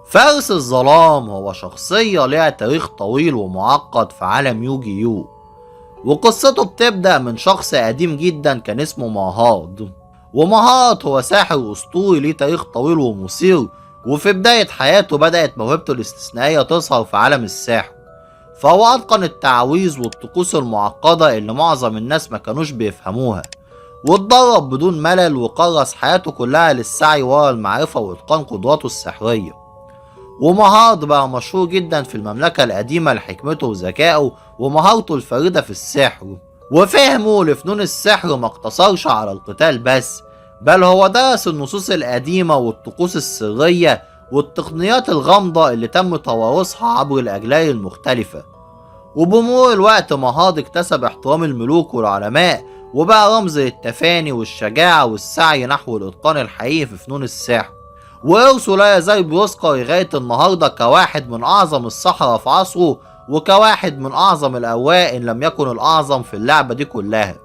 فارس الظلام هو شخصية لها تاريخ طويل ومعقد في عالم يوجي يو، وقصته بتبدأ من شخص قديم جدا كان اسمه ماهاد. وماهاد هو ساحر أسطوري ليه تاريخ طويل ومثير، وفي بداية حياته بدأت موهبته الاستثنائية تظهر في عالم السحر، فهو أتقن التعويذ والطقوس المعقدة اللي معظم الناس ما كانوش بيفهموها، واتدرب بدون ملل وكرس حياته كلها للسعي ورا المعرفة وإتقان قدراته السحرية. ومهاد بقى مشهور جدا في المملكة القديمة لحكمته وذكائه ومهارته الفريدة في السحر، وفهمه لفنون السحر ما اقتصرش على القتال بس، بل هو درس النصوص القديمة والطقوس السرية والتقنيات الغامضة اللي تم توارثها عبر الأجيال المختلفة. وبمرور الوقت مهاد اكتسب احترام الملوك والعلماء، وبقى رمز للتفاني والشجاعة والسعي نحو الإتقان الحقيقي في فنون السحر. وإرثه لا يزال بيذكر لغاية النهاردة كواحد من أعظم السحرة في عصره، وكواحد من أعظم الأرواح إن لم يكن الأعظم في اللعبة دي كلها.